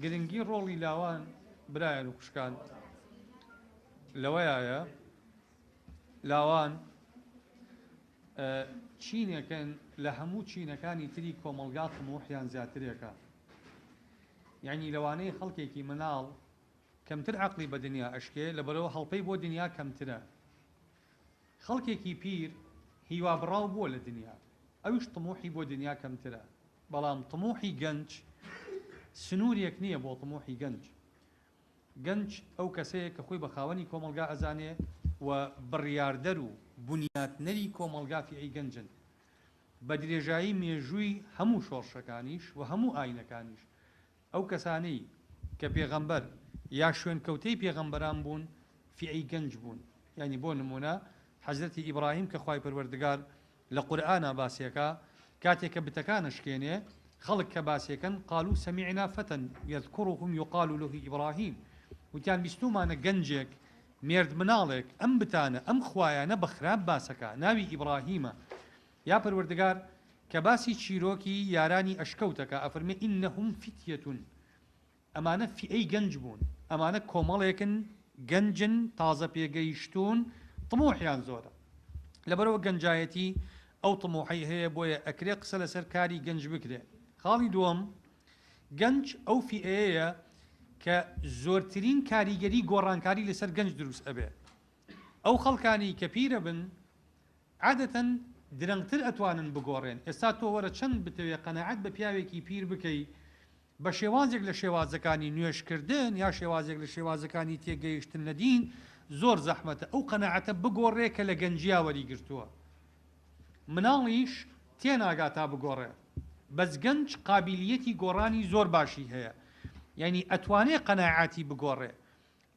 گرنگی ڕۆڵی لاوان برایان و خوشکان لەوەیایە لاوان چینێکن لە هەموو چینەکانی تری کۆمەڵگا تموحیان زیاترێکە یعنی لەوانەیە خەڵکێکی مناڵ کەمتر عەقڵی بە دنیا ئەشکێ لەبەرئەوە هەڵپەی بۆ دنیا کەمترە خەڵکێکی پیر هیوابڕاو بووە لە دنیا ئەویش تموحی بۆ دنیا کەمترە بەڵام تموحی گەنج سنورێک نییە بۆ تموحی گەنج گەنج ئەو کەسەیە کە خۆی بە خاوەنی کۆمەڵگا ئەزانێ و بڕیاردەر و بنیاتنەری کۆمەڵگا فیعی گەنجن بە درێژایی مێژووی هەموو شۆڕشەکانیش و هەموو ئاینەکانیش ئەو کەسانەی کە پێغەمبەر یا شوێنکەوتەی پێغەمبەران بوون فیعی گەنج بوون یانی بۆ نموونە حەزرەتی ئیبراهیم کە خوای پەروەردگار لە قورئانا باسیەکا کاتێ کە بتەکان ئەشکێنێ خەڵک کە باسیەکەن قالو سمعنا فتا یذکرهم یقال له ابراهیم وتیان بیستوومانە گەنجێک مێرد مناڵێک ئەم بتانە ئەم خوایانە بە خراپ باسەکا ناوی ئیبراهیمە یا پەروەردگار کە باسی چیرۆکی یارانی ئەشکەوت ئەکا ئەفەرمێ انهم فتیە ئەمانە فیئەی گەنج بوون ئەمانە کۆمەڵێکن گەنجن تازە پێگەیشتوون طموحیان زۆرە لەبەرئەوە گەنجایەتی ئەو طموحەی هەیە بۆیە ئەکرێ قسە لەسەر کاری گەنج بکرێ خاڵی دووەم گەنج ئەو فیئەیەیە کە زۆرترین کاریگەری گۆڕانکاری لەسەر گەنج دروست ئەبێ ئەو خەڵکانی کە پیرەبن عادەتەن درەنگتر ئەتوانن بگۆڕێن، ئێستا تۆ وەرە چەند بتەوێ قەناعەت بە پیاوێکی پیر بکەی بە شێوازێک لە شێوازەکانی نوێژ کردن یا شێوازێک لە شێوازەکانی تێگەیشتن لە دین زۆر زەحمەتە ئەو قەناعەتە بگۆڕێ کە لە گەنجیا وەریگرتووە مناڵیش تێناگا تا بگۆڕێ بەس گەنج قابیلیەتی گۆڕانی زۆر باشی هەیە یانی ئەتوانێ قەناعەتی بگۆڕێ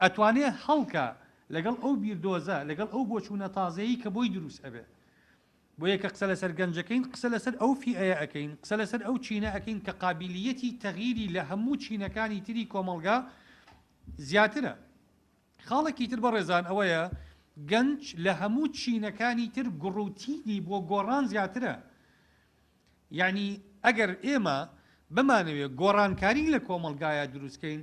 ئەتوانێ هەڵکا لەگەڵ ئەو بیردۆزە، لەگەڵ ئەو بۆچوونە تازەیەی کە بۆی دروست ئەبێ. بۆیە کە قسە لەسەر گەنجەکەین، قسە لەسەر ئەو فیئەیە ئەکەین، قسە لەسەر ئەو چینە ئەکەین کە قابیلیەتی تەغیری لە هەموو چینەکانی تری کۆمەڵگا زیاترە. خاڵێکی تر بەڕێزان ئەوەیە گەنج لە هەموو چینەکانی تر گوڕوتینی بۆ گۆڕان زیاترە. یەعنی ئەگەر ئێمە بمانەوێ گۆڕانکاری لە کۆمەڵگایا دروست کەین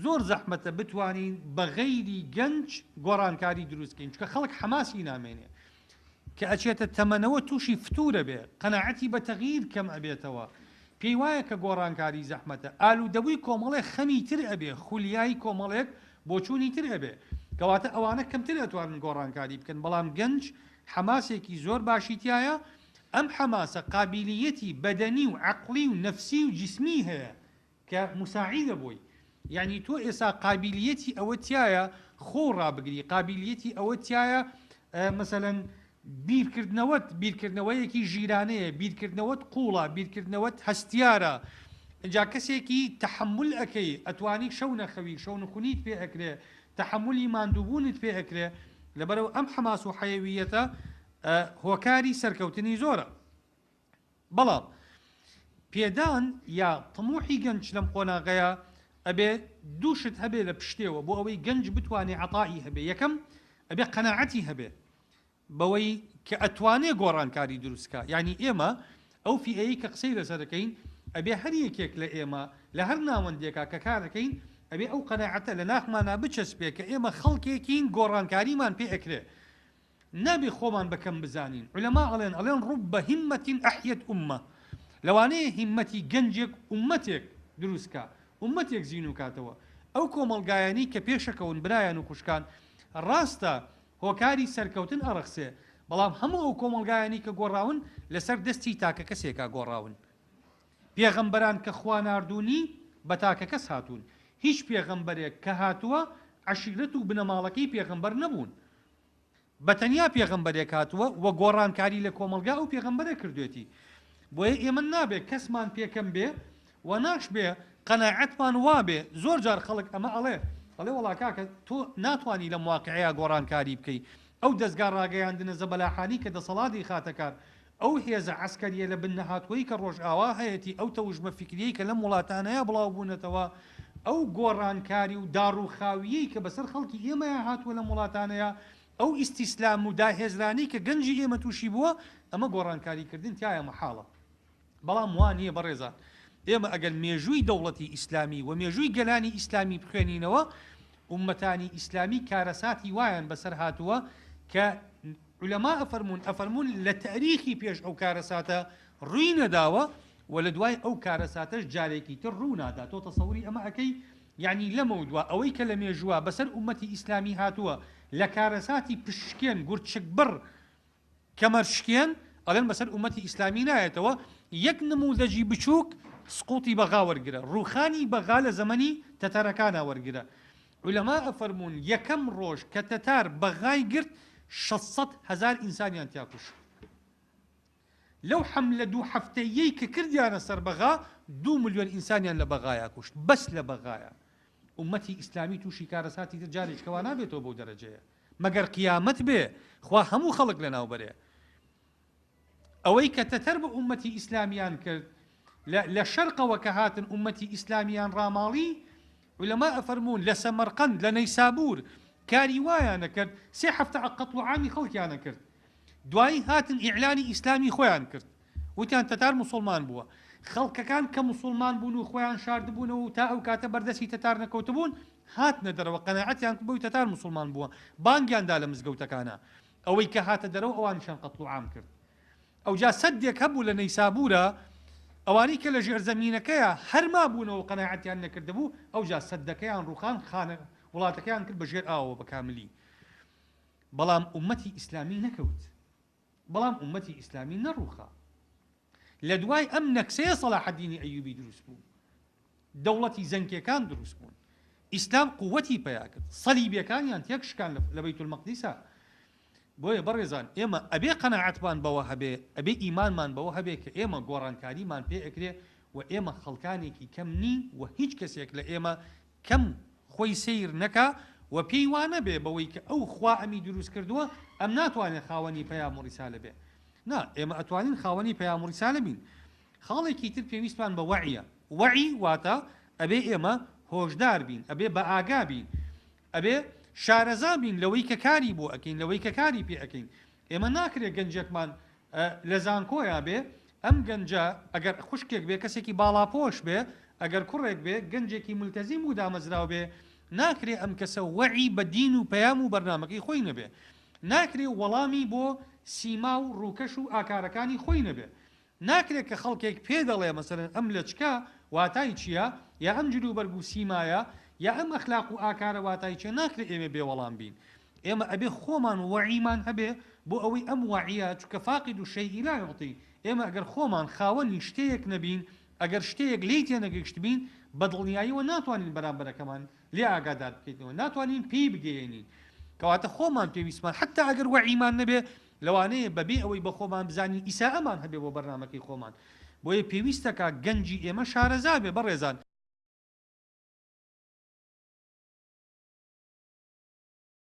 زۆر زەحمەتە بتوانین بە غەیری گەنج گۆڕانکاری دروست کەین چونکە خەڵک حەماسی نامێنێ کە ئەچێتە تەمەنەوە تووشی فتورە بێ قەناعەتی بە تەغییر کەم ئەبێتەوە پێی وایە کە گۆڕانکاری زەحمەتە ئالوودەبووی کۆمەڵێک خەمی تر ئەبێ خولیای کۆمەڵێک بۆچوونی تر ئەبێ کەواتە ئەوانە کەمتر ئەتوانن گۆڕانکاری بکەن بەڵام گەنج حەماسێکی زۆر باشی تیایە ئەم حەماسە قابیلیەتی بەدەنی و عەقڵی و نەفسی و جیسمی هەیە کە موساعیدە بۆی یەعنی تۆ ئێسا قابیلیەتی ئەوەت تیایە خۆو ڕابگری قابیلیەتی ئەوەت تیایە مەسەلەن بیرکردنەوەت بیرکردنەوەیەکی ژیرانەیە بیرکردنەوەت قوڵە بیرکردنەوەت هەستیارە ئینجا کەسێکی تەحەمول ئەکەی ئەتوانی شەو نەخەوی شەونخونیت پێ ئەکرێ تەحەمولی ماندووبوونت پێ ئەکرێ لەبەرئەوە ئەم حەماس و حەیەوییەتە هۆکاری سەرکەوتنی زۆرە بەڵام پێدان یا تموحی گەنج لەم قۆناغەیا ئەبێ دوو شت هەبێ لە پشتێوە بۆ ئەوەی گەنج بتوانێ عەتائی هەبێ یەکەم ئەبێ قەناعەتی هەبێ بەوەی کە ئەتوانێ گۆڕانکاری دروست کا یانی ئێمە ئەو فیئەیەی کە قسەی لەسەر ئەکەین ئەبێ هەر یەکێک لە ئێمە لە هەر ناوەندێکا کە کار ئەکەین ئەبێ ئەو قەناعەتە لە ناخمانا بچەسپێ کە ئێمە خەڵکێکین گۆڕانکاریمان پێ ئەکرێ نابێ خۆمان بە کەم بزانین عولەما ئەڵێن ئەڵێن رب همە احیت امە لەوانەیە هیمەتی گەنجێک ئوممەتێک دروست کا ئوممەتێک زینوو کاتەوە ئەو کۆمەڵگایانەی کە پێشەکەون برایان و خوشکان ڕاستە هۆکاری سەرکەوتن ئەڕەخسێ بەڵام هەموو ئەو کۆمەڵگایانەی کە گۆڕاون لەسەر دەستی تاکە کەسێکا گۆڕاون پێغەمبەران کە خوا ناردوونی بە تاکە کەس هاتوون هیچ پێغەمبەرێک کە هاتووە عەشیرەت و بنەماڵەکەی پێغەمبەر نەبوون بە تەنیا پێغەمبەرێک هاتووە و گۆڕانکاری لە کۆمەڵگا ئەو پێغەمبەرە کردوێتی بۆیە ئێمە نابێ کەسمان پێ کەم بێ و ناشبێ قەناعەتمان وابێ زۆر جار خەڵک ئەمە ئەڵێ ئەڵێ وەڵا کاکە تۆ ناتوانی لەم واقعەیا گۆڕانکاری بکەی ئەو دەزگا ڕاگەیاندنە زەبەلاحانەی کە دەسەڵات ئەیخاتە کار ئەو هێزە عەسکەریە لە بن نەهاتووەی کە ڕۆژئاوا هەیەتی، ئەو تەوژمە فیکریەی کە لەم وڵاتانەیا بڵاو بوونەتەوە، ئەو گۆڕانکاری و داڕووخاوییەی کە بەسەر خەڵکی ئێمەیا هاتووە لەم وڵاتانەیا، ئەو ئیستیسلام و داهێزرانەی کە گەنجی ئێمە تووشی بووە، ئەمە گۆڕانکاری کردن تیایا مەحاڵە. بەڵام وا نییە بەڕێزان. ئێمە ئەگەر مێژووی دەوڵەتی ئیسلامی و مێژووی گەلانی ئیسلامی بخوێنینەوە، ئوممەتانی ئیسلامی کارەساتی وایان بەسەر هاتووە کە عولەما ئەفەرموون ئەفەرموون لە تەئریخی پێش ئەو کارەساتە ڕووی نەداوە و لە دوای ئەو کارەساتەش جارێکی تر ڕوو نادا. تۆ تەسەوری ئەمە ئەکەی؟ یەعنی لەمەودوا ئەوەی کە لە مێژووا بەسەر ئوممەتی ئیسلامی هاتووە لە کارەساتی پشتشکێن، گورچکبڕ، کەمەرشکێن ئەڵێن بەسەر ئومەتی ئیسلامی نایەتەوە، یەک نموزەجی بچوک سقوطی بەغا وەرگرە، ڕوخانی بەغا لە زەمەنی تەتەرەکانا وەرگرە، عولەما ئەفەرموون یەکەم ڕۆژ کە تەتار بەغای گرت 600 هەزار ئینسانیان تیا کوشت، لەو حەملە دوو هەفتەییەی کە کردیانە سەر بەغا دوو ملیۆن ئینسانیان لە بەغایا کوشت بەس لە بەغایا، ئومەتی ئیسلامی توشی کارەساتی تر جارێکیکە وا نابێتەوە بەو دەرەجەیە. مەگەر قیامەت بێ خوا هەموو خەڵک لەناو بەرێ. ئەوەی کە تەتەر بە ئوممەتی ئیسلامیان کرد لە لە شەرقەوە کە هاتن ئوممەتی ئیسلامیان ڕاماڵی، عولەما ئەفەرموون لە سەمەرقەند لە نەیسابوور کاری وایان ئەکرد سێ هەفتە قەتڵ و عامی خەڵکیان ئەکرد دوایی هاتن ئیعلانی ئیسلامی خۆیان کرد وتیان تەتار موسوڵمان بووە. خەڵکەکان کە موسوڵمان بوون و خۆیان شاردبوونەوە و تا ئەو کاتە بەردەستی تەتار نەکەوتبوون، هاتنە دەرەوە قەناعەتیان کرد بەوەی تەتار موسوڵمان بووە، بانگیان دا لە مزگەوتەکانا. ئەوەی کە هاتە دەرەوە ئەوانیشیان قەتڵوعام کرد. ئەوجا سەدێک هەبوو لە نەیسابوورا، ئەوانەی کە لە ژێرزەمینەکەیا هەر مابوونەوە و قەناعەتیان نەکردبوو، ئەوجا سەدەکەیان ڕووخان، خانە وڵاتەکەیان کرد بە ژێر ئاوەوە بە کاملی. بەڵام ئوممەتی ئیسلامی نەکەوت. بەڵام ئوممەتی ئیسلامی نەڕووخا. لە دوای ئەم نەکسەیە سەلاحەدینی ئەیوبی دروست بوو. دەوڵەتی زەنکێکان دروست بوون. ئیسلام قووەتی پەیا کرد. سەلیبیەکانیان تێک شکان لە بەیتولمەقدیسا. بۆیە بەڕێزان ئێمە ئەبێ قەناعەتمان بەوە هەبێ، ئەبێ ئیمانمان بەوە هەبێ کە ئێمە گۆڕانکاریمان پێ ئەکرێ و ئێمە خەڵکانێکی کەم نین و هیچ کەسێک لە ئێمە کەم خۆی سەیر نەکا و پێی وا نەبێ بەوەی کە ئەو خوا ئەمی دروست کردووە ئەم ناتوانێ خاوەنی پەیام و ڕیسالە بێ نا ئێمە ئەتوانین خاوەنی پەیام و ڕیسالە بین خاڵێکی تر پێویستمان بە وەعیە وەعی واتە ئەبێ ئێمە هۆشدار بین ئەبێ بە ئاگا بین ئەبێ شارەزا بین لەوەی کە کاری بۆ ئەکەین لەوەی کە کاری پێ ئەکەین ئێمە ناکرێ گەنجێکمان لە زانکۆیا بێ ئەم گەنجە ئەگەر خوشکێک بێ کەسێکی باڵاپۆش بێ ئەگەر کوڕێک بێ گەنجێکی مولتەزیم و دامەزراو بێ ناکرێ ئەم کەسە وەعی بە دین و پەیام و بەرنامەکەی خۆی نەبێ ناکرێ وەڵامی بۆ سیما و ڕووکەش و ئاکارەکانی خۆی نەبێ ناکرێ کە خەڵکێک پێ دەڵێ مەسەلەن ئەم لەچکە واتای چیە یا ئەم جلوبەرگ و سیمایە یا ئەم ئەخلاق و ئاکارە واتای چیە ناکرێ ئێمە بێ وەڵام بین ئێمە ئەبێ خۆمان وەعیمان هەبێ بۆ ئەوەی ئەم وەعیە چونکە فاقد الشیء لا یعطی ئێمە ئەگەر خۆمان خاوەنی شتێیەک نەبین ئەگەر شتێیەک لێی تێنەگەیشتبین بە دڵنیاییەوە ناتوانین بەرامبەرەکەمان لێ ئاگادار بکەینەوە ناتوانین پێی بگەیەنین کەواتە خۆمان پێویستمان حەتا ئەگەر وەعیمان نەبێ لەوانەیە بەبێ ئەوەی بە خۆمان بزانین ئیسائەمان هەبێ بۆ بەرنامەکەی خۆمان بۆیە پێویستەکا گەنجی ئێمە شارەزا بێ بەڕێزان.